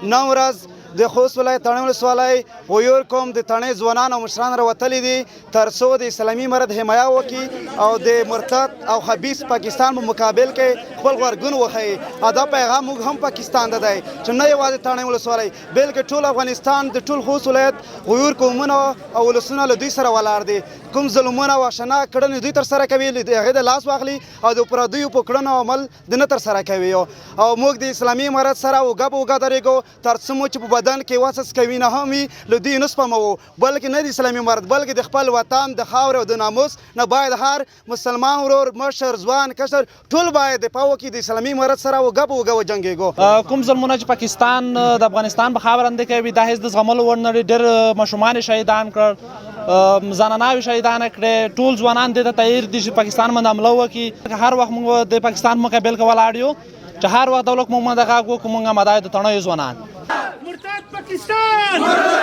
نن ورځ د خوست ولایت تڼۍ ولسوالۍ غیور قوم د تڼۍ ځوانان او مشران راوتلي دي، ترڅو د اسلامي امارت حمایه وکړي او د مرتد او خبیث پاکستان په مقابل کې خپل غبرګون وښيي. او دا پیغام موږ هم پاکستان ته دی چې نه یوازې تڼۍ ولسوالۍ، بلکې ټول افغانستان، د ټول خوست ولایت غیور قومونه او ولسونه له دوی سره ولاړ دي. کوم ظلمونه او وحشتناک کړنې دوی ترسره کوي، له هغې د لاس واخلي او د پردیو په کړنو عمل د نه ترسره کوي. او موږ د اسلامي امارت سره اوږه په اوږه درېږو، تر څو مو چې په بدن کې وسس کوي نه هم وي، له دوی نه سپموو، بلکې نه د اسلامي امارت، بلکې د خپل وطن د خاورې او د ناموس نه باید هر مسلمان ورور، مشر، ځوان، کشر، ټول باید دفاع وکړي. د اسلامي امارت سره اوږه په اوږه وجنګېږو. کوم ظلمونه چې پاکستان د افغانستان په خاوره باندې کوي، دا هیڅ د زغملو وړ نه دي. ډېر ماشومان یې شهیدان کړل، زناناوې شهیدانه کړې. ټول ځوانان دې ته تیار دي چې پاکستان باندې حمله وکړي. هر وخت موږ د پاکستان مقابل کې ولاړ یو، چې هر وخت دولت موږ باندې غږ وکړو، موږ آماده یو، د تڼیو ځوانان. مرتد پاکستان.